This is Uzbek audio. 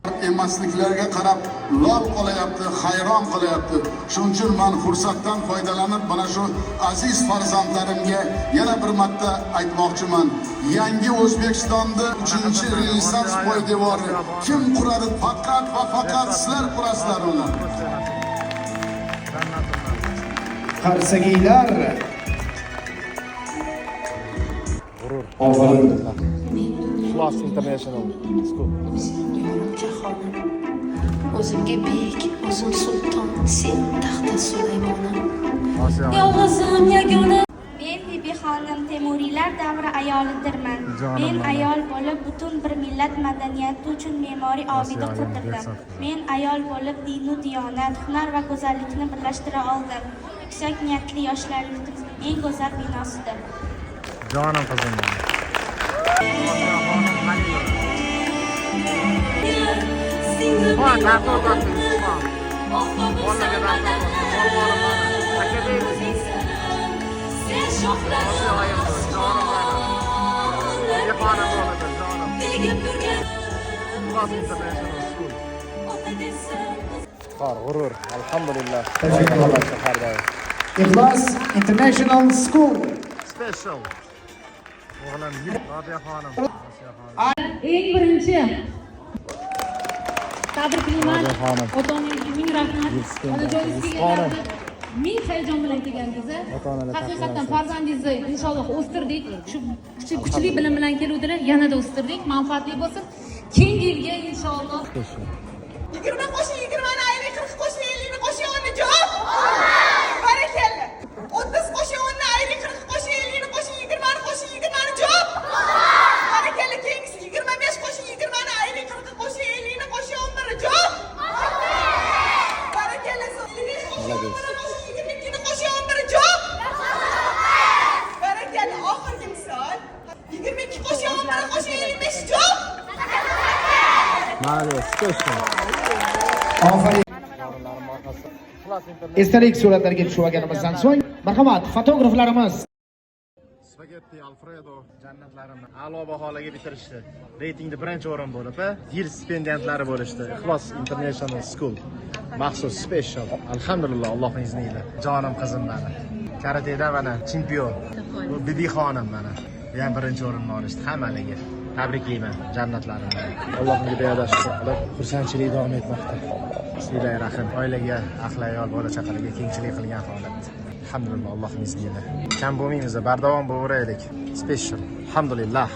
Emasliklarga qarab lol qolayapti, hayron qolayapti. Shuning uchun man fursatdan foydalanib mana shu aziz farzandlarimga yana bir marta aytmoqchiman. Yangi O'zbekistonda 3-Renessans poydevori kim quradi? Faqat va faqat sizlar qurasizlar uni. Qarsakiylar. G'urur. Ofarin. Ixlos International School. Jahonim. O'zimga bek, o'zim sulton, sen taxta Sulaymonim. Osiyo. Yolg'izim yagona. Men Bibixonim Temuriylar davri ayolidirman. Jonim Men mana. ayol bo'lib butun bir millat madaniyati uchun me'moriy obida Osiyo, qurdirdim. Bekzod. Men ayol bo'lib dinu diyonat, hunar va go'zallikni birlashtira oldim. Yuksak niyatli yoshlar yurtimizning eng go'zal binosidir. Jonim qizim mani. Osiyo xonim Halilova. Ha, dars o'rgatdi, Usmon. Bolalarga dars o'rgatdi. Polvonim mani. Akademik. Osiyo oyim, jonim mani. Bexonim bo'ladi, jonim. Ixlos International School. Iftixor, g'urur, alhamdulillah. Tashakkur. Har doim. Ixlos International School. Special. O'g'lim Robiya xonim. Osiyo xonim. Eng birinchi tabriklayman. Robiya xonim. Ota onangizga ming rahmat. Yetishgan Onajoningizga xonim. kelganlarida ming hayajon bilan kelgandingiz. Ota-onalar Haqiqatdan taqdirlari. Farzandingizni inshaalloh o'stirdik. Shu kuchli kuchli bilim bilan keluvdilar, yanada o'stirdik. Manfaatli bo'lsin. Keyingi yilga inshaalloh. Special. 20 qo'shing 20ni ayring, 40 qo'shing 50ni qo'shing 10ni, javob. Barakalla. 30 qo'shing 10ni ayring, 40 qo'shing 50ni qo'shing 20ni qo'shing 20ni, javob. Barakalla. Keyingisi: 25 qo'shing 20ni ayring, 40 qo'shing 50ni qo'shing 11, javob. Barakalla. 55 qo'shing 11 qo'shing 22ni qo'shing 11, javob. Barakalla. Oxirgi misol: 22 qo'shing 11 qo'shing 55, javob. Молодец, special. Ofarin. Jonim orqasida. Ixlos International. Esdalik suratlarga tushib olganimizdan so'ng, marhamat, fotograflarimiz. Spagetti Alfredo, jannatlarimni a'lo baholarga bitirishdi. Reytingda birinchi o'rin bo'lib, yil stipendiantlari bo'lishdi. Ixlos International School. Maxsus special. Alhamdulillah, Allohning izni ila. Jonim qizim mani. Karateda mana chempion. Bu Bibi xonim mana. Bu ham birinchi o'rinni olishdi hammaligi. Tabriklayman jannatlarimni. Allohga beadad shukr qilib, xursandchilik davom etmoqda. Silai rahim oilaga, ahli ayol, bola chaqalarga kengchilik qilgan holat. Alhamdulillah, Allohning izni ila. Kam bo'lmaymiz, bardavom bo'laveraylik. Special. Alhamdulillah.